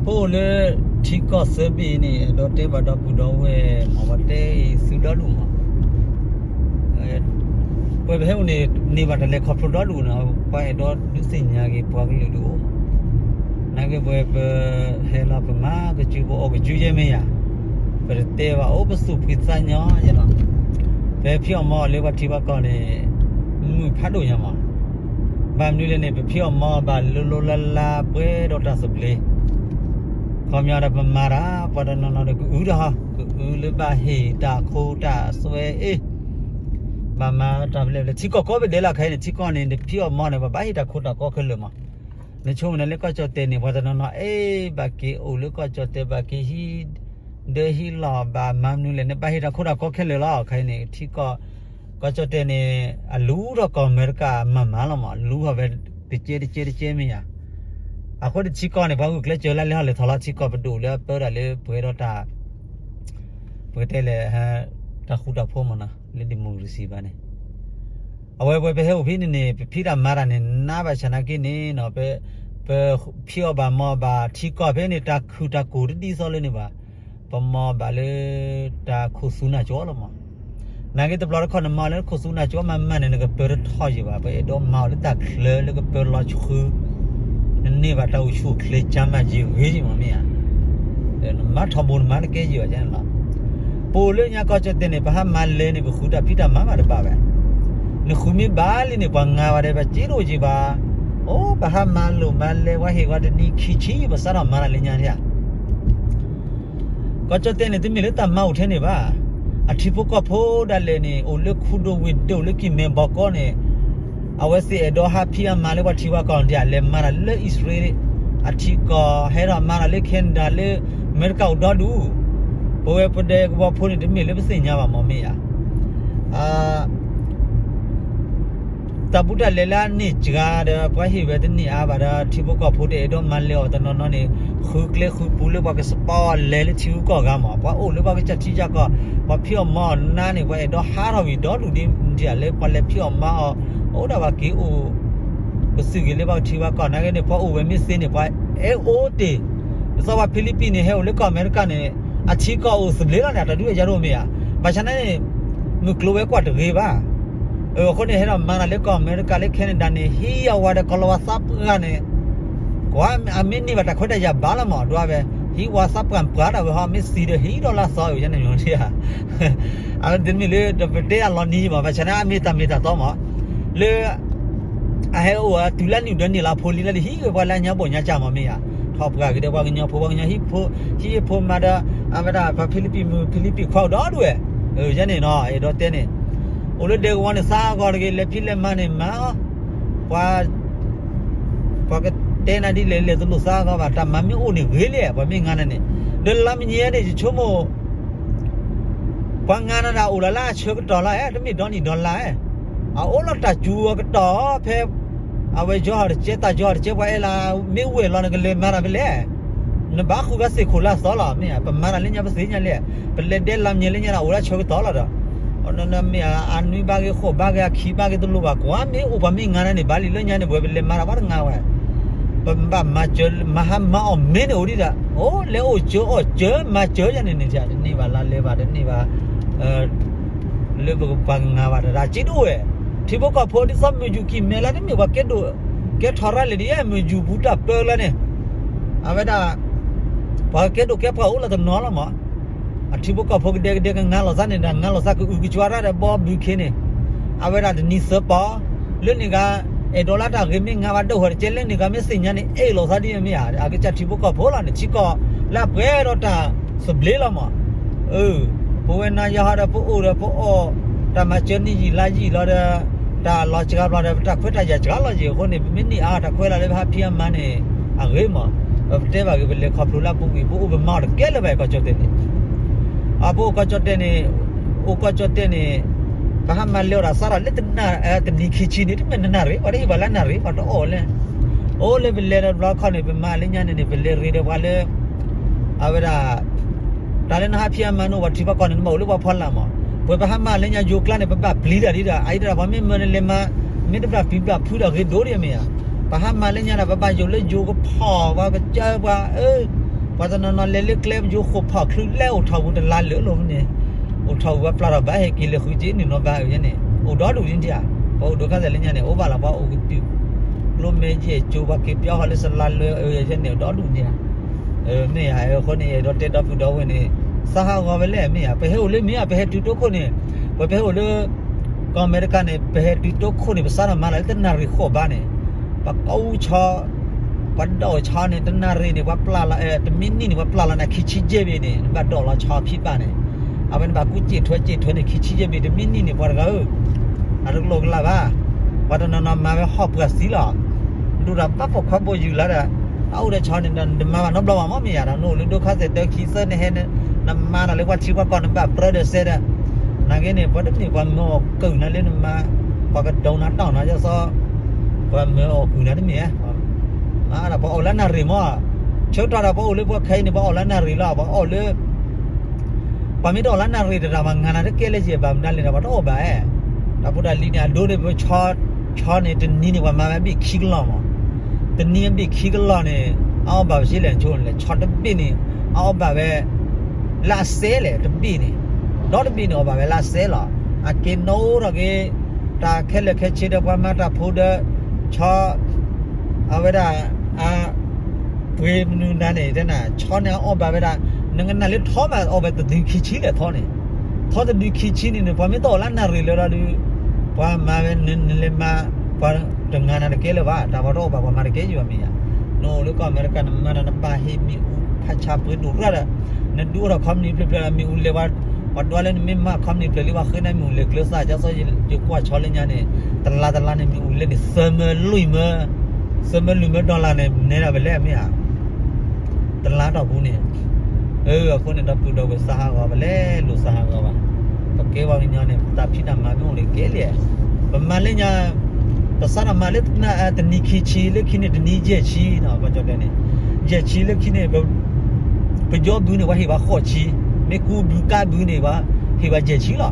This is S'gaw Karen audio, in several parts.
ပအိၣ်လၢထံကီၢ်သၢဘ့ၣ်အံၤန့ၣ် အဲၣ်ဒိးတဲဘၣ်ဒီပုၢ်ဒီဝဲၢ်မ့ၢ် ပှၤတဲအံၤသုဒီဒူၣ်မး, ပဝဲပဟဲအိၣ်န့ၣ် န့ၢ်ဘၣ်တၢ်လဲၤခီဖျိဒီဒူၣ်န့ၣ် ပှၤအဲၣ်ဒိးဒုးသ့ၣ်ညါက့ၤပှၤကလုာ်ဒူၣ်အိၣ်မး, နာ်က့ပဝဲပဟဲလီၤပမၤကစူၤပအီၣ်ကစူၤယဲမ့ၢ်ယၤ, ပတတဲဘၣ်အိၣ်ပသူၣ်ဖှံသးညီယဲလီၤ, ပဟဲဖံးအီၣ်မၤအီၣ်လၢပှၤထံပှၤကီၢ်န့ၣ် မုာ်ဖးဒိၣ်ညါမး ဘၣ်မနုၤလဲၣ်န့ၣ် ပဖံးအီၣ်မၤအီၣ်ဘၣ်လိၤလိၤလၢ်လၢ်ပှဲၤဒီးတၢ်သဘျ့, ခီပညီဒီးပမၤတၢ် ပှၤတနီၤနီၤဒီးကအုတၢ်ဟီ ကအုလၢဘၣ်ဟ့ၣ်တၢ်ခိတၢ်သွဲအ့ၣ်, ဘၣ်မၤတၢ်ဖဲလဲၣ်ဖဲလဲၣ် ထံကီၢ်ကိးဖဲဒဲးလီၤ ခဲအံၤန့ၣ် ထံကီၢ်န့ၣ် နဖံးအီၣ်မၤအီၣ်န့ၣ် ပှၤဘၣ်ဟ့ၣ်တၢ်ခိတၢ်သွဲခဲလၢာ်မး, နဆိကမိၣ်န့ၣ်လၢကီၢ်ကၠီၣ်တဲၣ်န့ၣ် ပှၤတနီၤနီၤ အ့ ဘၣ်က့ၤအိၣ်လၢကီၢ်ကၠီၣ်တဲၣ် ဘၣ်က့ၤဟံး ဒၢဟံးလီၢ် ဘၣ်မၤမနုၤလဲၣ်န့ၣ် ဘၣ်ဟ့ၣ်တၢ်ခိတၢ်သွဲခဲလၢာ်လီၤ ခဲအံၤန့ၣ် ထံကီၢ် ကီၢ်ကၠီၣ်တဲၣ်န့ၣ် အလူထီၣ်ကီၢ်အမဲရကၤမၤမၤလီၤမး လူထီၣ်ဝဲတကဲတကဲတကဲမ့ၢ်ယၤ, အဃိန့ၣ်ထံကီၢ်န့ၣ် ပှၤဂုာ်ကျဲးစၢးလၢလဲၤဟီၣ်လဲၤထီၣ်လီၤ ထံကီၢ်ပဒိၣ်လၢအပၢတၢ်လၢပှဲၤဒီးတၢ် ပကတဲလဲၣ် တၢ်ဃူတၢ်ဖိးမးနီၤ လၢ democracy ဘၣ်န့ၣ်, အဝဲပဝဲပဟဲအိၣ်ဖဲန့ၣ်န့ၣ် ပဖံးတၢ်မၤတၢ်န့ၣ် နးဘၣ်ဆၣ်နာ်က့န့ၣ်နီၤ ပ ပဖံးအီၣ်ဘၣ်မၤအီၣ်ဘၣ် ထံကီၢ်ဖဲန့ၣ် တၢ်ခုၣ်တၢ်ကိၢ်တဒ်သိးလၢန့ၣ်ဘၣ်, ပမၤအီၣ်ဘၣ်လၢ တၢ်ခိၣ်သူနၢ်ကၠီလီၤမး, နာ်က့တဘျီတခီၣ်နမၤအီၣ်လၢခိၣ်သူနၢ်ကၠီမးမးန့ၣ် နကပၢတထီၣ်ယံၤဘၣ် ပအဲၣ်ဒိးမၤအီၣ်လၢတၢ်ချၢလၢကပၢလီၤဆှု နန့ၢ်ဘၣ်တၢ်အိၣ်ဆူၣ်အိၣ်ချ့ကၢမးယံၤဂ့ၤယံၤမးမ့ၢ်ဧါ, နမၤထီဘိနမၤတကဲယံၤဘၣ်န့ၣ်လီၤ, ပအိၣ်လၢညါကီၢ်ကၠီၣ်တဲၣ်န့ၣ် ပဟးမၤလဲၣ်န့ၣ် ပဃုတၢ်ဖံးတၢ်မၤဘၣ်တဘၣ်ဘၣ်, နဃုမ့ၢ်ဘၣ်လံန့ၣ် ပှၤငါဝဲဒၣ်ဘၣ်စ့တအိၣ်ယံၤဘၣ်, အိၣ်ပဟးမၤလိာ်မၤလဲၣ် ပှၤဟ့ၣ်ဝဲတနံၤခံဆံ ပစးထီၣ်မၤတၢ်လၢညါဒၣ် ကီၢ်ကၠီၣ်တဲၣ်န့ၣ် တမ့ၢ်လၢတၢ်မၤအိၣ်ထဲန့ၣ်ဘၣ်. အထံဖိကီၢ်ဖိဒၣ်လဲာ်န့ၣ် အိၣ်လၢခူဒိၣ်ဝ့ၢ်ဒိၣ်လၢကံၢ်မဲဘီကီၢ်န့ၣ် အဝဲသ့ၣ်အဲၣ်ဒိးဟးဖံးအမၤလၢပှၤထံပှၤကီၢ်ဒၣ်လဲာ် မၤတၢ်လၢအံၣ်စရ့လး အထံကီၢ် ဟဲထီၣ်မၤတၢ်လၢ Canada လၢအမဲရကၤအိၣ်ဒီဒူၣ်, ပဝဲပဒဲကဝီၤဖိန့ၣ် တမ့ၢ်လၢပသ့ၣ်ညါဘၣ်မ့ၢ်မ့ၢ်ဧါ. တၢ်ဘူးတၢ်လဲၤလၢအန့ၢ်စှၤဒီး ပှၤဟ့ၣ်ဝဲတန့ၢ်အါဘၣ်ဒီး ထံဖိကီၢ်ဖိတအဲၣ်ဒိးမၤလဲၤအီၤတနီၤနီၤန့ၣ် ဃုကျဲဃုပူၤလၢပှၤကစပီလဲၤလၢထံဂုၤကီၢ်ဂၤမး, ပှၤအိၣ်လၢပှၤကစၢ်ထံကစၢ်ကီၢ် ပှၤဖံးအီၣ်မၤအီၣ်နါန့ၣ် ပှၤအဲၣ်ဒိးဟးထီၣ်ဝံၤဒီဒူၣ်ဒ်ဒ်လၢပှၤလဲၤဖံးအီၣ်မၤအီၣ် အိၣ်ဒၣ်ပှၤက့ၤအိၣ် ကသုၣ်ဂ့ၤလၢပှၤထံပှၤကီၢ်နာ်က့န့ၣ် ပှၤအိၣ်ဝဲမ့ၢ်သ့န့ၣ် ပှၤအဲၣ်အိၣ်တ့ၢ်, ဒ်သိးပှၤဖံလံးပံးန့ၣ် ဟဲအိၣ်လၢကီၢ်အမဲရကၤန့ၣ် အထံကီၢ်အိၣ်သဘျ့လီၤန့ၣ် အတၢ်ဒုးအယၤတအိၣ်မ့ၢ်ဧါ. ဘၣ်ဆၣ်န့ၣ် မုၢ်ကျိၤဝဲၤကွာ်တဂ့ၤဘၣ်. အဃိန့ၣ် ဟဲထီၣ်မၤတၢ်လၢကီၢ်အမဲရကၤလၢ Canada န့ၣ် ဟံးအဝၤဒီးကီၤလၤဝါသးပှၢ်န့ၣ် ကွၢ်အမ့ၢ်န့ၢ်ဘၣ်တၢ်ခွဲးတၢ်ယာ်ဘၣ်လီၤမး ဒွးဝဲ ဟံးဝၤသးပှၢ်ပှၢ်ဒၣ်ဝဲဟီ မ့ၢ်သံဒီးဟံးဒီးလၢအသီအံၤန့ၣ်မ့ၢ်ဧါ. အဝဲတမ့ၢ်လၢပတဲအလီၤနံၤမး ဘၣ်ဆၣ်န့ၣ် အမ့ၢ်တၢ်မ့ၢ်တၢ်တီမး လၢ အဟဲအိၣ်တုၤလၢနံၣ်ဒၢနံၣ်လၢအဖိလံၤလၢလၢဟံးဝဲပှၤလၢအညါဘီၣ်ညါကၢ်မးမ့ၢ်ဧါ. ထီၣ်ပှၢ်က့ၤဒီးပှၤကညီဖိ ပှၤကညီဟံးဖိ ဟံးဖိမၤဒီး အဝဲဒၣ်ပှၤဖံလံးပံးမုၢ် ဖံလံးပံးခွါအိၣ်ဒီဒူၣ်ဝဲ. ယဲန့ၣ်နီၤ အဲၣ်ဒိးတဲန့ၣ် အိၣ်လၢဒဲကဝီၤန့ၣ် သးဂီၤတဂ့ၤ လဲၤဖံးလဲၤမၤန့ၣ်မၤအီၤ ပှၤ ပှၤကတဲနၤဒ်လဲၣ်လဲၣ်တလိၣ်သးဂီၤဘၣ် တၢ်မၤမ့ၢ်အိၣ်န့ၣ်ဂ့ၤလဲၣ် ပှၤမ့ၢ်ငါနၤန့ၣ် ဒီးလါမညီန့ၣ် ယဆိကမိၣ် ပှၤငါနၤဒၣ်အိၣ်လီၤလၢအဆၢကတီၢ်လီၤဧါ တမ့ၢ်ဒီနံၣ်ဒီလါဧါ. အအိၣ်လီၤတၢ်စူၤအီၤကတီၢ်ဖဲ အဝဲယီၤတကဲ တၢ်ယီၤတကဲ ပှၤအဲၣ်လၢ မ့ၢ်ဝဲၢ်လီၤ နကလဲၤမၤတၢ်ဖဲလဲၣ်. နဘၣ်ဃုဘၣ်သ့ၣ်ခိၣ်လၢအသီလီၤ မ့ၢ်ဧါ. ပမၤတၢ်လၢညါပသ့ၣ်ညါလဲၣ်. ပလဲၤဒဲလါမညီလၢညါန့ၣ် အိၣ်လၢဆၢကတီၢ်လီၤဒီး မ့ၢ်ဧါ အနွံဘၣ်ဂ့ၤ ဃိးဘၣ်ဂ့ၤ အခံဘၣ်ဂ့ၤ တလိၣ်ဘၣ် ကွၢ်မ့ၢ်အိၣ်ပှၤမ့ၢ်ငါနၤန့ၣ် ဘၣ်လံလၢညါန့ၣ် ပဝဲပလဲၤမၤတၢ်ဘၣ်တငါဝဲ ပဘၣ်မၤစၢၤ မၤဟါမၤအီၣ်မ့ၢ်န့ၣ်အိၣ်ဒံးဒီး အိၣ်လဲၤအိၣ်စၢၤအီၣ်စၢၤ မၤစၢၤယၤန့ၣ်န့ၣ် တန့ၢ်ဘၣ်လါလဲၤဘၣ် တန့ၢ်ဘၣ် လၢပကပှၤကငါဘၣ်တၢ် စ့ဒိၣ်ဝဲ. ထံဖိကီၢ်ဖိဒ်သိးမုၢ်ယူၤကံၢ်မဲလၢတမ့ၢ်ပှၤကဲဒိၣ် ကဲထီၣ်ရၣ်လဲၣ်ဒ်ယဲ မုၢ်ယူၤပူၤတၢ်ပၢလၢန့ၣ် အဝဲဒၣ် ပှၤကဲဒိၣ်ကဲပှၤအိၣ်လၢတနီၤလီၤမး အထံဖိကီၢ်ဖိကဒဲကဒဲကငါလီၤသးန့ၣ်ဒီး ငါလီၤသးကအုၣ်ကကွၢ်ရၣ်ဒီးဘီဘုခ့န့ၣ် အဝဲဒၣ်တနံၤသၢပီ လၢန့ၣ်ဂၤ အဲၣ်ဒိးလၢတၢ်ဂ့ၤမ့ၢ်ငါဘၣ်ဒိၣ်ဟီၣ်တကဲလၢန့ၣ်ဂၤမ့ၢ်သ့ၣ်ညါန့ၣ် အဲၣ်လိာ်သးဒ်မ့ၢ်ဧါ အကစၢ်ထံဖိကီၢ်ဖိလီၤန့ၣ် ထံကီၢ်လၢအပှဲၤဒီးတၢ်သဘျ့လီၤမး ပဝဲနၤယၤဟီဒီးပအိၣ်ဒီးပအီၣ် တၢ်မၤစၢၤနံၣ်ယံာ်လါယံာ်လီၤဒီး တၢ်လီၤစှၤဘျီဒီး ပတၢ်ခွဲးတၢ်ယာ်စှၤလီၤယံာ်အဃိန့ၣ် ပမ့ၢ်န့ၢ်အါတၢ်ခွဲးလီၤလၢပဟးဖံးအမၤန့ၣ် အဂ့ၤမး ပတဲဘၣ်ဂ့ၤ ပလဲၤခီဖျိလၢအပူၤကွံာ် ပအိၣ်ပမၤအီၣ်တကဲလၢၤဘၣ် ကီၢ်ကၠီၣ်တဲၣ်န့ၣ် အပအိၣ်ကီၢ်ကၠီၣ်တဲၣ်န့ၣ် အိၣ်ကီၢ်ကၠီၣ်တဲၣ်န့ၣ် ပဟးမၤလဲၤအီၣ်တၢ်စးထီၣ်လၢတနံၤခံဆံန့ၣ် တမ့ၢ်နနၣ်ရံၣ် ပှၤတဟ့ၣ်ဘၣ်လၢနၣ်ရံၣ် ပှၤတအီၣ်လဲၣ် အိၣ်လၢပလဲၤဒီးတဘျီခီန့ၣ် ပမၤလၢညါန့ၣ်န့ၣ် ပလဲၤရ့ဒီးပှၤလၢ အဝဲဒၣ် တၢ်လၢနဟးဖံးအမၤန့ၣ် ပှၤထံပှၤကီၢ်န့ၣ် နဘၣ်အိၣ်လၢပှၤဖီလာ်မး ပှၤပဟးမၤလၢညါယိၤကျါန့ၣ် ပဘၣ်ပျံၤတၢ်ဒ်ဒီး အအံၤဒၣ်ပှၤမ့ၢ်မၢနလဲၤမၤ မ့ၢ်တဘၣ်ပျံၤဘၣ်ဖုးဒီးဂ့ၤဒိၣ်ဒ်မ့ၢ်ဧါ ပဟးမၤလၢညါဒီး ပဘၣ်ယိၤလၢယိၤကဖီၣ် ပှၤကစၢ်ပှၤ အၢ ပှၤတနီၤနီၤလဲၤလၢကျဲပယိၤဃိာ်ဖီၣ်ချုးလဲၤအိၣ်ထီၣ်ပူၤတလါလၢာ်လီၤန့ၣ်, အိၣ်ထီၣ်ပူၤပှၤပျၢ်ထီၣ်ဘၣ်ဟဲက့ၤလၢဃုက့နုာ်နီၤဘၣ်အၢန့ၣ် အိၣ်ဒီဒူၣ်ဒ်န့ၣ်ဧါ. ပှၤအိၣ်ဒိၣ်ခါသဲးလၢညါန့ၣ် အိၣ်ဘၣ်လီၤပှၤအိၣ်ကတုာ် ကျိမဲယဲၢ်ကၠိ ပှၤက့ၤပၠီဃီလၢစလါလၢအၢယဲန့ၣ် အိၣ်ဒီဒူၣ်န့ၣ်ဧါ. မ့ၢ်ဧါ အဃိန့ၣ် အဲၣ်ဒိးတဲဒီပုၢ်ဒီဝဲၢ်န့ၣ် စါဟးဂီၤဝဲလဲၣ် မ့ၢ်ဧါ ပဟဲအိၣ်လၢမ့ၢ်ဧါ ပဟဲတုၤတိခိၣ်န့ၣ် ပဟဲအိၣ်လၢ ကီၢ်အမဲရကၤန့ၣ် ပဟဲတုၤတိခိၣ်န့ၣ် ပစးထီၣ်မၤလီၤလၢတနၣ်ရံၣ်ဃိးဘးန့ၣ် ပကိးအူဆီ ပှၤဒိးဆီန့ၣ် တနၣ်ရံၣ်န့ၣ် ပှၤပျၢ်လီၤ တမံနံၣ်န့ၣ် ပှၤပျၢ်လီၤနၤခံဆံယဲၢ်ဘ့ၣ်န့ၣ် နဘၣ်ဒိးလီၤဆီဖံးဘၣ်န့ၣ် အဝဲနဘၣ်ကူစ့ၣ်ထွဲစ့ၣ်ထွဲန့ၣ် ခံဆံယဲၢ်ဘ့ၣ် တမံနံၣ်န့ၣ် ပှၤတဂၤဧၢ အတကျိၤကလၢ်ဘၣ်. ပှၤတနီၤနီၤမၤဝဲဟီၣ်ပှၢ်သံလီၤ ဒိၣ်ဒီးပၢ်ပိာ်ခွါဘိၣ်ယုာ်လီၤဒီး အအိၣ်ဒီးဆီန့ၣ်ဒီး နတမၤဘၣ်နီတဘျီဘၣ်မ့ၢ်မ့ၢ်ဧါဒီး နအိၣ်လၢဒိၣ်ခါသဲးတၢခံသၢန့ၣ်ဟဲ နမၤတၢ်လၢပှၤထံပှၤကီၢ် နဘၣ်ပြၢဒီးစဲဒီး နာ်က့န့ၣ် ပှၤတမ့ၢ်ပှၤမၢအီၣ်ကုၢ်နၤလၢနမၤ ပှၤကဒိးနၤတီၢ်နၤ ယသီ ပှၤမၢအီၣ်ကုၢ်နၤတမ့ၢ်ဧါ မၤဒီးပှၤအီၣ်လၢနၣ်ရံၣ်မး ဆၢကတီၢ်ဒီးပှၤအိၣ်လၢပှၤခဲအံၤန့ၣ် ပှၤအီၣ်လၢနၣ်ရံၣ်လီၤ ပှၤအီၣ်လၢ ပှၤမ့ၢ်တအီၣ်လၢနၣ်ရံၣ်တရၣ်မး ငါနၤတကဲလၢယဲၢ်ဘၣ်မနုၤလဲၣ်ဒီး ပှၤတအီၣ်ဘၣ်ဧါ တၢ်ဖိတၢ်လံၤန့ၣ် အဒိန့ၣ် ပဆီ ဆီန့ၣ် တနံၤန့ၣ် ပှၤမၤဝဲအဘ့ၣ်ခံကလီၢ်မး တနံၤအဘ့ၣ်ခံကလီၢ်န့ၣ် အအီၣ်ဘၣ်ပစ့လဲၣ် ဆိလဲၣ် ဆီတဘ့ၣ်န့ၣ် အအီၣ်ဘၣ်ဝဲ လၢအစဲလဲၣ် တဘ့ၣ်န့ၣ် ဒီတဘ့ၣ်န့ၣ် အီၣ်ဘၣ်ဝဲလၢအစဲလီၤ အက့ၤနီၣ်ထီၣ်က့ၤ တၢ်ခဲလၢာ်ခဲဆ့ဒီးပှၤမၤတၢ်ဖိဒီး ဆီ အဝဲဒၣ် အ ပှ့ၤမနုၤနၤန့ၣ် တဲနၤ ဆီန့ၣ်အအီၣ်ဘၣ်ဝဲဒၣ် နကနၣ်လၢထီမးအီၣ်ဝဲတဒုခံဆံလဲၣ်ထီန့ၣ် ထီတဒုခံဆံန့ၣ်န့ၣ် ပှၤမ့ၢ်တအီၣ်လၢနၣ်ရံၣ်လၢလီၤဒီး ပှၤမၤဝဲနလဲၤမၤ ပှၤတငါနၤတကဲလၢၤဘၣ် တၢ်ပှၤတအီၣ်ဘၣ်ပှၤမၤတကဲယံၤဘၣ်မ့ၢ်ယါ နအိၣ်လၢကီၢ်အမဲရကၤနမၤဒီးနပာ်ဟ့ၣ်မ့ၣ်အူဖးဆါပှ့ၤဒိၣ်ရၣ်ဒီး နဒုးအိၣ်ထီၣ်ခီပနံၣ်ဖျၢၣ်ဖျၢၣ်ဒီးမ့ၣ်အူလဲၤဝဲ ပှၤဒွးလၢနမ့ၢ်မၤခီပနံၣ်ဖျၢၣ်လံ ပှၤဃ့နၤမ့ၣ်အူလဲၤကျၢၤသး ဒ်သိးယကွၢ်ဆီလၢညါန့ၣ် တလါတလါန့ၣ် မ့ၣ်အူလဲန့ၣ် သၢမၢလွံၢ်မၢ သၢမၢလွံၢ်မၢ dollar န့ၣ် နဲဒၣ်ဝဲလဲၣ်မ့ၢ်ဧါ တလါတီၢ်ပူၤန့ၣ် အဃိန့ၣ်ဒီပုၢ်ဒီဝဲၢ်စးဟးဂီၤ ပလဲၤလိာ်စးဟးဂီၤဘၣ် ပကဲပှၤကညီန့ၣ် ပတၢ်ဖံးတၢ်မၤမ့ၢ်အိၣ်န့ၣ်ကဲလံ ပမၤလၢညါ ပစးထီၣ်မၤလၢတနံၤခံဆံ လၢခံန့ၣ်တနံၤယဲၢ်ဆံနီၤ ကီၢ်ကၠီၣ်တဲၣ်န့ၣ် ယဲၢ်ဆံလၢခံန့ၣ် ပယီၤဘုန့ၣ် ပှၤဟ့ၣ်ပှၤဃိးဆံ မ့ၢ်ကူဘုကါဘုန့ၣ် ပှၤဟ့ၣ်ပှၤယဲၢ်ဆံလီၤ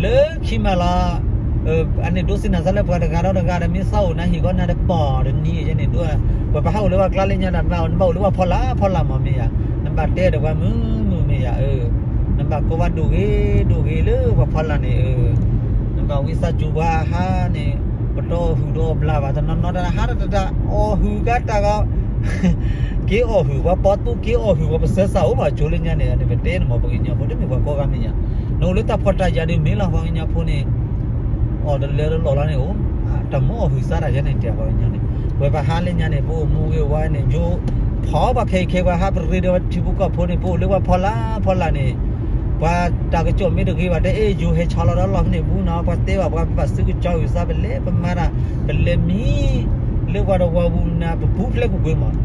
လၢခံမးလီၤ အန့ၣ်ဒိးသ့ၣ်နီၣ်သးလၢပှၤတဂၤဒီးတဂၤဒီး မ့ၢ်သးအိၣ်နၤဟ့ၣ်ကီးနၤတပီၢ်တနံၤယဲန့ၣ်ဒိး ပှၤပဟးအိၣ်လၢပှၤကျါလၢညါဒီး နဘၣ်အိၣ်လၢပှၤဖီလာ်ဖီလာ်မးမ့ၢ်ယါ နဘၣ်တဲဒီးပှၤမုာ်မုာ်မ့ၢ်ယါ နဘၣ်ကိးဘၣ်ဒိၣ်ဂ့ၤဒိၣ်ဂ့ၤလၢပှၤဖီလာ်န့ၣ် နဘၣ်ဝံသးစူၤပှၤဟါန့ၣ် ပတအီၣ်ဟုၣ်ဒီးအီၣ်ဘျၣ်ဘၣ် တနီၤနီၤတၢ်ဟါတတၢ်အီၣ်ဟုၣ်ကါတၢ်ဂီၤ က့ၤအီၣ်ဟုၣ် ပှၤပိာ်သူက့ၤအီၣ်ဟုၣ် ပှၤပစၢၤသးအိၣ်မး ကၠိလၢညါန့ၣ် ပတဲန့ၣ်မး ပှၤကညီဖိတမ့ၢ်ပှၤကိးဂၤမ့ၢ်ညါ နအိၣ်လၢတၢ်ဖှီၣ်တၢ်ယာ်ဒ်မ့ၢ်လီၤ ပှၤကညီဖိန့ၣ် အီၣ်တလၢတလီၢ်လီၤန့ၣ်အိၣ် တၢ်မ့ၢ်အီၣ်ဟုၣ်သးတၢ်ယါန့ၣ်တဲပှၤကညီန့ၣ် ပှၤပဟါလၢညါန့ၣ် ပအိၣ်မူဂ့ၤဝါန့ၣ် ယိ ဖီပှၤခဲအံၤခဲပှၤဟါပရ့ဒီးပထံဖိကီၢ်ဖိန့ၣ် ပအိၣ်လၢပှၤဖီလာ်ဖီလာ်န့ၣ် ပှၤတၢ်ကစီၣ်မ့ၢ်တဂ့ၤဘၣ် တဲအ့ၣ် ယိဟဲဆီလီၤဒီးလီၢ်ဖဲန့ၣ်ပူၤနီၤ ပှၤတဲဘၣ်ပှၤဘၣ်စုကစီၤဝံၤသး ပလဲၤပမၤတၢ် ပလဲၤမံ လၢပှၤတဝီပူၤနၤ ပပူၤဖျဲးကွ့ၢ်ကွ့ၢ်မး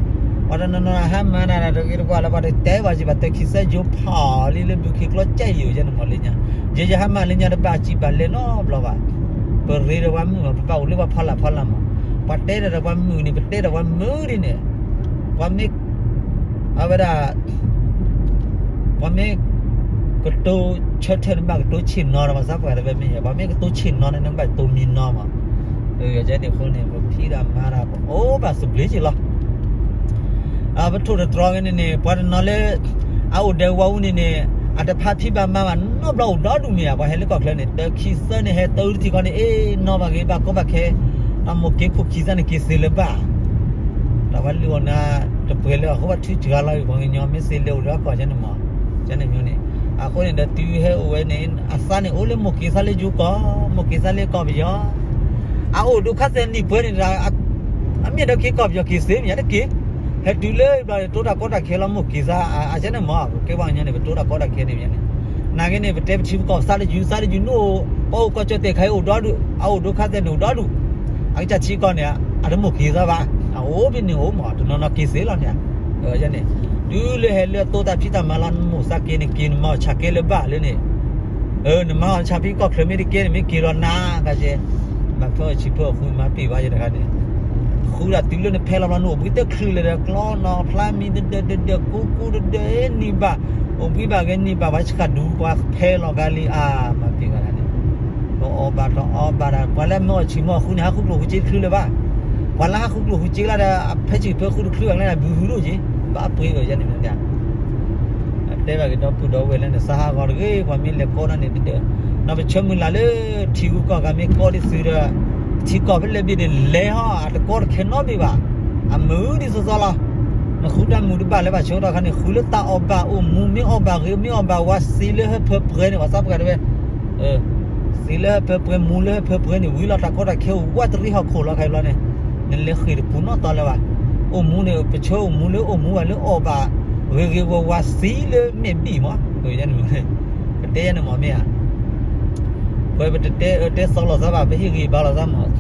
ပှၤတနီၤနီၤဟါမၤနၤတၢ်တဂ့ၤတဝါလၢ ပှၤတတဲဘၣ်စံးဘၣ် တၢ်ခံစၢယိဖီၣ်လံလၢဘုခ့ကျီကဲယိာ် ယဲန့ၣ်မးလၢညါ ယဲယဟါမၢ်လၢညါတဘၣ်စံးဘၣ်လဲၤနီတဘျီဘၣ် ပရ့ဒီးပှၤမုာ်မး ပဘၣ်အိၣ်လၢပှၤဖီလာ်ဖီလာ်မး ပှၤတဲဒီးပှၤမုာ်န့ၣ် ပတဲဒီးပှၤမုာ်ဒ်န့ၣ် ပှၤမ့ၢ် အဝဲဒၣ် ပှၤမ့ၢ် ကတိၤဆၢထၢၣ်န့ၣ် ဘၣ်ကတိၤဆ့ၣ်နီၤဒီး ပှၤသးပှၢ်တဝဲမ့ၢ်ယါ ပှၤမ့ၢ်ကတိၤဆ့ၣ်နီၤန့ၣ် နဘၣ်တိၤမံၤနီၤမး ယဲန့ၣ်အဃိန့ၣ် ပဖံးတၢ်မၤတၢ် ပအိၣ်ဘၣ်သဘျ့က့ၤလီၤ ပထိၣ်တတြီၤက့ၤန့ၣ်န့ၣ် ပှၤတနီၤလၢ အအိၣ်ဒဲးဝါဝူန့ၣ်န့ၣ် အတဖါဖံးဘၣ်မၤဘၣ်နီတဘျီအိၣ်ဒီဒူၣ်မ့ၢ်ဧါ ပှၤဟဲလၢကီၢ်ချၢန့ၣ် တၢ်ခံသၢန့ၣ် ဟဲတၢ်အုတထံၣ်ဃီန့ၣ် အ့ၣ်နီၣ်ဘၣ်ဂ့ၤ ဘၣ်ကီဘၣ်ခဲ တၢ်မိၢ်က့ၤခိၣ်ခံသၢန့ၣ်က့ၤသ့လၢၤဘၣ် တၢ်ပှၤလုၢ်အီၣ်နၤ တပှဲၤလၢအဃိဘၣ်ထုတဂၤလီၤ ပှၤကညီမ့ၢ်သ့လၢအိၣ်လၢအကီၢ်ကန့ၣ်မး ကန့ၣ်မ့ၢ်န့ၣ် အဃိန့ၣ်ဒီးတုၤဟဲအိၣ်ဝဲန့ၣ် အသးန့ၣ်အိၣ်လၢမိၢ်က့ၤသးလၢယိၤကီၢ် မိၢ်က့ၤသးလၢကီၢ်ပယီၤ အအိၣ်ဒိၣ်ခါသဲးနံၣ်ပှဲၤန့ၣ်ဒီး အမ့ၢ်ဒီးက့ၤကီၢ်ပယီၤက့ၤသ့မ့ၢ်ယါတက့ၢ် ဟဲတုၤလၢဘျီန့ၣ် တိတၢ်ကီတၢ်ခဲလီၤမိၢ်က့ၤသး အကန့ၣ်မး ပကဲပှၤကညီန့ၣ် ပတိတၢ်ကီတၢ်ခဲန့ၣ်မ့ၢ်ယါန့ၣ် နာ်က့န့ၣ် ပတဲပထံပကီၢ်သးတယုၢ်သးတယုၢ်နအိၣ် ပှၤအိၣ်ကီၢ်ကၠီၣ်တဲာ်ခါအံၤအိၣ်ဒီဒူၣ် အအိၣ်ဒိၣ်ခါသဲးန့ၣ်အိၣ်ဒီဒူၣ် အကစၢ်ထံကီၢ်န့ၣ် အတမိၢ်က့ၤသးဘၣ် အအိၣ်ဖဲန့ၣ်အိၣ်မး တနီၤနီၤက့ၤသ့လီၤန့ၣ် န့ၣ် တုၤလၢဟဲလၢတိတၢ်ဖံးတၢ်မၤလီၤ နမိၢ်သးက့ၤန့ၣ်က့ၤ နမၤအီၣ်ဆၣ်ကဲလၢၤဘၣ်လၢန့ၣ် နမၤအီၣ်ဆၣ်ဖံးကီၢ်ချၢမ့ၢ်တကဲန့ၣ် မ့ၢ်က့ၤလီၤနၤကါကဲ မၤဖျီအီၣ်ဆံးဖျီအီၣ်ဃုမၤပ့ၢ်ဘၣ်ယတခါန့ၣ် ဃုဒၣ်တုၤလၢနဖဲလီၤဘျီ နအိၣ်ဘှံးတချုးလၢၤဒီး ကျီနီၤဖျါမံၤတဒၢးတဒၢး ကူကူတဒၢး နံၤဘၣ် အိၣ်ဘှံးဘၣ်ဂ့ၤ နံၤဘၣ် ပှၤဆှၣ်ဒူပှၤဖဲလီၤဂၤလံ အါ မၤပ့ၢ်ဘၣ်ဒၣ်န့ၣ် တအီၣ်ဘၣ်တအီဘၣ်ဒၣ် ပှၤလၢမၤအီၣ်ဆံးမၤအီၣ်ဃုန့ၣ် ဟးဃုကျိၣ်ဃုစ့တချုးလၢၤဘၣ် ပှၤလၢဟးဃုကျိၣ်ဃုစ့လၢဒီး အဖဲဆံးဖဲဃုတချုးဘၣ်လၢ ဘုဟုဒိၣ်က့ၤ ဘၣ်ပှ့ၤအီၤယဲန့ၣ်မ့ၢ် တဲဘၣ်က့ၤဒီပုၢ်ဒီဝဲၢ်လၢန့ၣ် စါဟးဂီၤတဂ့ၤ ပှၤမ့ၢ်လဲၤကိးဒီးန့ၣ်တဒၢး, နီၢ်ပဆၢမုၢ်လၢ်လၢ ထံဂုၤကီၢ်ဂၤမ့ၢ်ကိးဒ်သုဒီး ထံကီၢ်ဖဲလဲၣ်ဘ့ၣ်န့ၣ် လဲၤဟီ အတကိးတခဲနီတဘ့ၣ်ဘၣ်, အမုာ်ဒ်သိးသိးလီၤ. နဃုတၢ်မုာ်တဘၣ်လၢဘၣ်ဆၢကတီၢ်ခါန့ၣ် ဃုလၢတၢ်အီၣ်ဘၣ်အိၣ်မူ မ့ၢ်အီၣ်ဘၣ်ဂ့ၤ မ့ၢ်အီၣ်ဘၣ်ဝါ သံလၢဟၢဖၢပှဲၤန့ၣ် ပှၤသးပှၢ်တဝဲ သံလၢဟၢဖၢပှဲၤ မူလၢဟၢဖၢပှဲၤန့ၣ် ဝံၤလီၤတၢ်ကီတၢ်ခဲအိၣ်ဝးတရံးဟီၣ်ခိၣ်လီၤ ခါအံၤဘျီန့ၣ်, နလဲၤဃ့ၢ်တပူၤနီၢ်တီလၢၤဘၣ်. အိၣ်မူန့ၣ် ပဆၢအိၣ်မူလၢအိၣ်မူဘၣ်လၢအီၣ်ဘၣ် ဂ့ၤဂ့ၤဝါဝါသံလၢမဲာ်ဘံၣ်မး, ပတဲယဲန့ၣ်မ့ၢ်ဧါ. ပဝဲပတတဲအၢတဲသီလိာ်သးဘၣ် ပဟ့ၣ်ဂံၢ်ဘါလိာ်သးမး,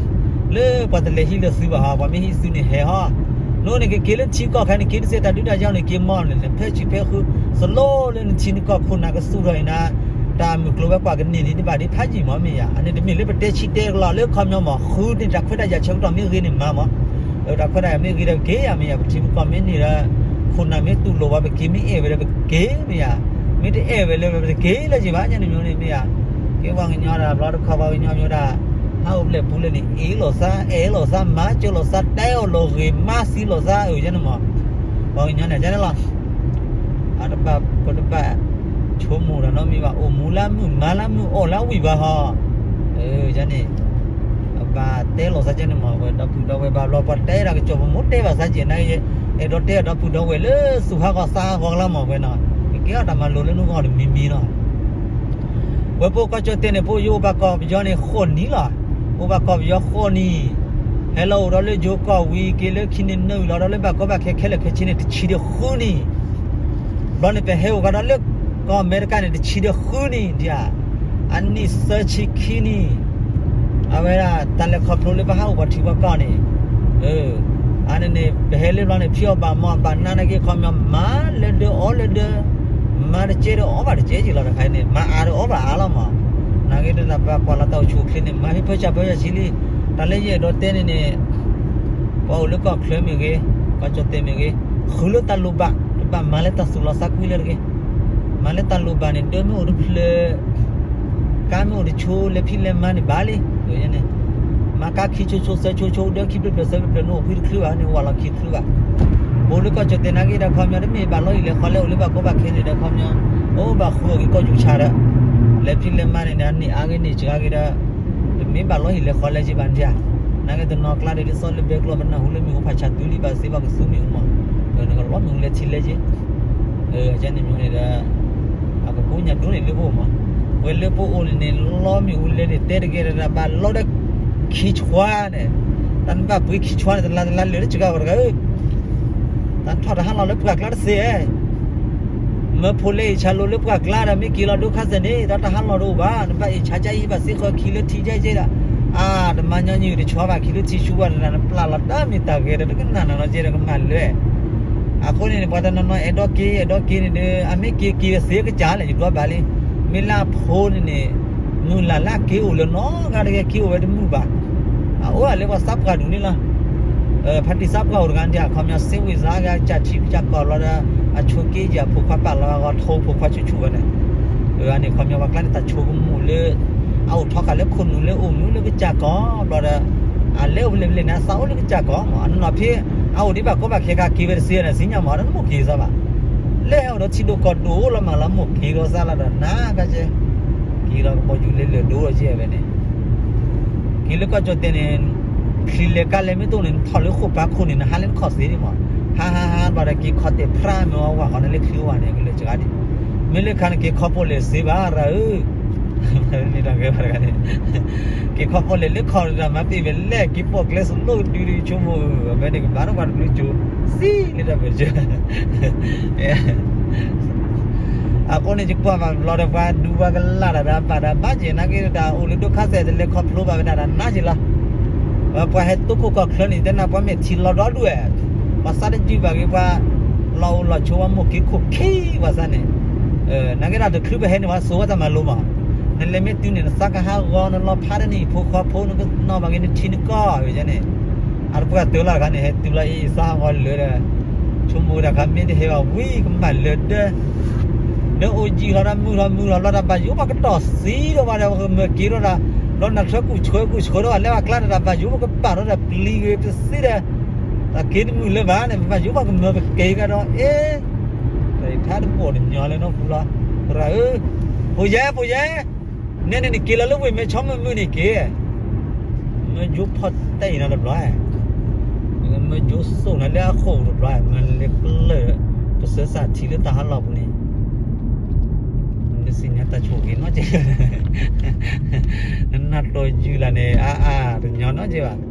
လၢပှၤတလဲၤဟံးလၢသုဘၣ်ဟီ ပှၤမ့ၢ်ဟံးသုန့ၣ်ဟဲဟီ, နအိၣ်န့ၣ်ကက့ၤလၢထံကီၢ်ခါန့ၣ် က့ၤတစဲးတၢ်ဒုးတၢ်ယၤန့ၣ် က့ၤမီၢ်န့ၣ် ဖဲဆံးဖဲဃု သလိလၢနထံနကီၢ်ခိၣ်နၢ်ကသူၣ်ထီၣ်အံၤနၤ, တၢ်မုၢ်ကျိၤဝဲၤကွာ်ကန့ၢ်န့ၣ် တဘၣ်ဒံးဖးယံာ်မးမ့ၢ်ဧါ. အန့ၣ်တမ့ၢ်လၢပတဲဆံတဲကလီၤလၢခီပညီမး ဃုန့ၢ်တၢ်ခွဲးတၢ်ယာ်ဆၢကတီၢ်မ့ၢ်ဂ့ၤန့ၣ်မၤမး, တၢ်ခွဲးတၢ်ယာ်မ့ၢ်ဂ့ၤဒီးက့ၤယၤမ့ၢ်ဧါ. ပထံပကီၢ်မ့ၢ်န့ၢ်ဒီး ခိၣ်နၢ်မ့ၢ်တူၢ်လိာ်ဝဲ ပက့ၤမ့ၢ်အဲၣ်ဝဲဒီးပက့ၤမ့ၢ်ဧါ, မ့ၢ်တအဲၣ်ဝဲလၢပတက့ၤလၢၤက့ၤဘၣ် ယန့ၣ်မ့ၢ်န့ၣ်မ့ၢ်ဧါ. ကဲပှၤကညီဒီး ဘျီတခီပှၤကညီမ့ၢ်ဝဲဒၣ် ဟးအိၣ်ဖျဲၣ်ပူၤလၢန့ၣ် အ့ၣ်လိာ်သး အဲၣ်လိာ်သး မၤစၢၤလိာ်သး တဲအီၣ်လိာ်ဂ့ၤ မၤသံလိာ်သး အၢ ယန့ၣ်မး, ပှၤကညီန့ၣ် ကန့ၣ်လီၤ. အတဘၣ်ပတဘၣ် ဆိကမိၣ်တၢ်နီတမံၤဘၣ် အိၣ်မူလၢအမုာ် မၤလၢအမုာ် အီၣ်လၢအဝံၣ်ဘၣ်ဟီ, ယန့ၣ် အဘၣ်တဲလိာ်သးကန့ၣ်မး ဝဲဒီပုၢ်ဒီဝဲၢ်ဘၣ်ဘျီ ပှၤတဲဒၣ်ကစီၣ်ပမိၢ်တဲဘၣ်သးက့ၤ နက့ အဲၣ်ဒိးတဲဒီပုၢ်ဒီဝဲၢ်လၢသူၣ်ဟးဂီၤသးဟးဂီၤကလါမး ဝဲနီၤ ကကဲထီၣ်တၢ်မၤလိလၢနဂီၢ်တမံၤမံၤလီၤ. ဝဲပအိၣ်ကီၢ်ကၠီၣ်တဲၣ်န့ၣ် ပအိၣ်ယိၣ်အိၣ်ဘၣ်ကီၢ်ပယီၤန့ၣ် ဃိးနံၣ်လီၤ. အိၣ်ဘၣ်ကီၢ်ပယီၤဃိးနံၣ်, ဟဲလီၤအိၣ်ဒီးလၢယိၤကီၢ်ဝံၤ က့ၤလၢခံန့ၣ်နုာ်လီၤဒီးလၢဘၣ်ကီဘၣ်ခဲခဲလၢာ်ခဲဆ့န့ၣ် တဆံဒီးဃုနံၣ်, ဘျီန့ၣ် ပဟဲအိၣ်ကဒီးလၢကီၢ်အမဲရကၤန့ၣ် တဆံဒီးဃုနံၣ်ဒံးဧါ, အနံၣ်သၢဆံခံနံၣ် အဝဲဒၣ်တၢ်လဲၤခီဖျိလၢပဟးအိၣ်ပှၤထံပှၤကီၢ်န့ၣ် အန့ၣ်န့ၣ် ပဟဲလၢဘျီန့ၣ် ဖံးအီၣ်ဘၣ်မၤအီၣ်ဘၣ်နးနာ်က့ ခီပညီ မၤလၢဒၢအီၣ်လၢဒၢ, မၤတကဲဒီးအီၣ်ဘၣ်တကဲက့ၤလီၤ တခါအံၤန့ၣ် မၤအါဒီးအီၣ်ဘၣ်အါလီၤမး, နာ်က့တၢ်ဘၣ်ကွၢ်လီၤတၢ်အိၣ်ဆူၣ်အိၣ်ချ့န့ၣ် မၤဖဲဖၢဆၢဖၢဆၢဆံလံ, တၢ်လၢယအဲၣ်ဒိးတဲန့ၣ်န့ၣ် ပှၤအိၣ်လၢကီၢ်ချၢမ့ၢ်ဂ့ၤ, ကီၢ်ကၠီၣ်တဲၣ်မ့ၢ်ဂ့ၤ, ဃုလၢတၢ်လိၣ်ဘၣ်, တဘၣ်မၤလၢတၢ်သူၣ်လီၤသးကွံလၢတဂ့ၤ, မၤလၢတၢ်လိၣ်ဘၣ်န့ၣ် ဒၢမ့ၢ်အိၣ်တဖျၢၣ် ကါမ့ၢ်အိၣ်တဆိ လဲၤဖံးလဲၤမၤန့ၣ်ဘၣ်လံ, မၤကါခံဆိဆိ သၢဆိဆိ ဒၢခံဖျၢၣ်ဖျၢၣ်သၢဖျၢၣ်ဖျၢၣ်န့ၣ် အိၣ်ဖှံတချုးဘၣ်န့ၣ် ဝၢ်လီၤခံတချုးဘၣ်, ပအိၣ်လၢကီၢ်ကၠီၣ်တဲၣ်နာ်က့ဒီး ခီပညီ တမ့ၢ်ဘၣ်လီၤဟံၣ်လဲၤဃီလဲၤအိၣ်လၢဘၣ်ကီဘၣ်ခဲန့ၣ်ဒီး ခီပညီ အိၣ်ဘၣ်ဃုအီၤက့ၤကီၢ်ယူၢ်ဆါဒီး လဲၤဖံးလဲၤမၤန့ၣ်န့ၣ် အန့ၣ်အါဂ့ၤန့ၢ်စှၤဂ့ၤဒီး တမ့ၢ်ဘၣ်လီၤဟံၣ်လဲၤဃီလဲၤက့ၤဘၣ်န့ၣ်ဧါ, နာ်က့တနီၤကျါဒီး ဒ်သိးလၢဘဲကျိာ် ပနၢ်ဟူလၢမ့ၣ်အူဖးဆါတုၤလံဘၣ်သ့ ပှၤကသူမ့ၣ်အူမး, နကလီမ့ၣ်အူလဲၤထံလဲၤက့ၤ ကန့ၣ်မ့ၢ်န့ၣ်ဒီး အကကိးညၣ်ဒိၣ်န့ၣ်လၢပအိၣ်မး, ဝဲလၢပအိၣ်န့ၣ်န့ၣ် လီမ့ၣ်အူလဲၤန့ၣ် တဲတဂ့ၤဒီး ဘၣ်လီဒီးခံဆွါန့ၣ်, တၢ်နဘၣ်ပှ့ၤခံဆွါန့ၣ် တလါတလါလၢာ်လၢစှၤဝဲတဂၤဧၢ, တၢ်ထီၣ်တၢ်ဟးလီၤလၢပှၢ်ကျါတသ့ဧါ, မၢဖိလဲအ့ၣ်ဆါလိၤလၢပှၢ်ကျါဒီး မ့ၢ်က့ၤလီၤဒိခါစဲၣ်န့ၣ် တၢ်တၢ်ဟးလီၤတအိၣ်ဘၣ်, နဘၣ်အ့ၣ်ဆါကါအံၤဘၣ်သ့ဃီ ခံလၢထံကဲကဲဒီး, အါ တမၤညီနုၢ်တဆွါဘၣ် ခံလၢထံဆူဘၣ်တဂၤ နပျၢ်လီၤတၢ်မ့ၢ်တၢ်ဂဲၤဒီး တကနၣ်နၤနီကဲဒီးကမၣ်လၢ အဃိန့ၣ်န့ၣ် ပှၤတနီၤနီၤအဲၣ်ဒိးက့ၤ အဲၣ်ဒိးက့ၤန့ၣ်ဒီး အမ့ၢ်က့ၤက့ၤသ့ကစၢ်လဲၣ် ယဒွးဘၣ်လံ, မ့ၢ်လၢအဖိန့ၣ်န့ၣ် မုၢ်လၢ်လၢအက့ၤအိၣ်လၢနီတဂၤတဂ့ၤ က့ၤအိၣ်ဝဲတမုာ်ဘၣ်, အအိၣ်ဒၣ်လၢပှၤသးပှၢ်ဒူၣ်န့ၣ်လီၤ, ဖါတံၢ်သးပှၢ်အိၣ်တဂၤန့ၣ် အခီပညီ စ့ဝံၣ်စါက့ၤ ကစၢ်ထံကစၢ်ကီၢ်ဘျီဒီး အဆိးက့ယၤဖိခွါပာ်လီၤအဂီၢ် ထိဖိခွါဆူၣ်ဆူၣ်ဝဲန့ၣ်, အန့ၣ် ခီပညီ ပှၤကျါန့ၣ် တၢ်ဆိကမိၣ်လၢ အအိၣ်ထီဃာ်လၢခိၣ်နူာ်လၢအိၣ်မူလၢကစၢ်ကီၢ်ဘျီဒီး အလဲၤအိၣ်ဖဲလဲၣ်ဖဲလဲၣ်န့ၣ် အသးအိၣ်လၢကစၢ်ကီၢ်မး အနီၢ်နီၢ်ဖဲ အအိၣ်ဒံးဘၣ်ကီဘၣ်ခဲခါက့ၤဝဲတသ့န့ၣ် သ့ၣ်ညါမး တမိၣ်က့ၤသးဘၣ်, လဲၤဟဲအိၣ်ဒီးထံဒိၣ်ကီၢ်ဒိၣ်လီၤမးလီၤ မိၣ်က့ၤဒီးသးလီၤဒီး နၤကါကဲ က့ၤလီၤကဘီယူၤလၢလၢာ်ဒိၣ်လီၤကဲဝဲန့ၣ် က့ၤလၢကီၢ်ကၠီၣ်တဲၣ်န့ၣ် ချံလဲၤကါလဲၤမ့ၢ်တအိၣ်န့ၣ် နထီၣ်လၢဃိာ်ပၤခိၣ်န့ၣ် နဟးလၢနခီၣ်သ့ဒံးမး, ဟးဟးဟးဘၣ်ဒီးက့ၤခီၣ်တဲာ်ဖြးမ့ၢ်အဝဲဝၤဃီန့ၣ်လၢချံဝဲန့ၣ် ကလၢာ်စှၤဒံး, မ့ၢ်လၢခါန့ၣ်က့ၤခီဖိလဲၣ်သ့ဘၣ်ရၤဧၢ န့ၣ်တၢ်ဂဲၤဘၣ်တဂၤန့ၣ် က့ၤခီဖိလဲၣ်လၢခီၣ်တၢ်မၤပ့ၢ်ဝဲလဲၣ် က့ၤပိာ်ကျဲစလိၣ်ဒုးဒုးဆိကမိၣ်ဧၢ အဝဲန့ၣ်ကဘၣ်ထီၣ်ပှၤတဘျုးကၠိ သံလၢတၢ်ပၢၢ်ဆၢ အဃိန့ၣ် ယကွၢ်ဘၣ်ဘျီဒီး ပှၤဒူပှၤကလာ်တၢ်ဒီး ဘၣ်တၢ်ဘၣ်က့ၤနာ်က့ဒီး တၢ်အိၣ်လၢဒိၣ်ခါစဲး တလဲၤခီဖျိဘၣ်ဝဲဒၣ်တၢ်နါက့ၤလီၤ. ပှၤဟဲတိခိၣ်ကီၢ်ချၢန့ၣ် တဲနၤပှၤမဲာ်ထံလီၤဒီဒူၣ်ဝဲ, ပှၤသးတယုၢ်ဘၣ်က့ၤ ပှၤလီၤအိၣ်လီၤဆိ ပှၤမိၢ်က့ၤခိၣ်ခံပှၤသးန့ၣ်, နာ်က့ဒီးတချုးပဟဲန့ၣ် ပှၤစိာ်ဝဲတၢ်မၤလိမး, နလဲၤမ့ၢ်တုၤန့ၣ် နသးကဟးဂီၤ နလီၤဖးတၢ်န့ၣ် ဖိခွါဖိ နကနီၣ်ဘၣ်က့ၤနထံနကီၢ်ဝဲန့ၣ် အတပှၢ်တၢၢ်လီၤတခါန့ၣ် ဟဲတုၤလီၤအံၤ သးဟးဂီၤလၢာ်ဒီး ဆိကမိၣ်ဝဲဒၣ်ခါ မ့ၢ်တဟဲဘၣ်ဝံၤ ကမၣ်လၢာ်ဒၢ ဒီးအိၣ်ယံာ်လီၤဒီး မုာ်လီၤမုာ်လီၤဘျီဒီး ဘၣ်ယိၣ်ဘၣ်ကတီၢ်သံဒီးဘၣ်ဒီး ပကမၢက့ၤထီၣ်ဒီး ဘျီနၤထွဲကူၣ်ဆှၢကူၣ်ဆှၢဒီး လဲၤဘၣ်ကျါဒီး တၢ်ဘၣ်ယိၣ်ပကပာ်ထီၣ်ဒီးပျံၤဂ့ၤပသ့ဒီး, တၢ်က့ၤတမုာ်လၢၤဘၣ်န့ၣ် ပဘၣ်ယိၣ်ပှၤကမၢပကဲၤကဒီး အ့, တၢ်အံၤထါတဘီၣ်တညီလၢနီၢ်ပူၤလီၤ, သရၣ်ဧၢ, ဖိယဲ ဖိယဲ, နဲန့ၣ်နက့ၤလီၤလၢဝ့ၢ်မဲဆီမုၢ်မုၢ်န့ၣ်က့ၤ မၢယိၣ်ဖီၣ်တဲအံၤနီတဘျီ, မၢယိၣ်စိၣ်နၤလၢအဃိာ်တဘျီ, မၢလဲၤကျၢၢ် ပစၢၤစၢ်ထံလၢတၢ်ဟးလီၢ်ပူၤန့ၣ်, နသ့ၣ်ညါတၢ်ဆိၣ်ဂ့ၤနီတကဲ, နနၢ်တီယုၢ်လၢ်န့ၣ် အါအါ တညီနီတကဲဘၣ်.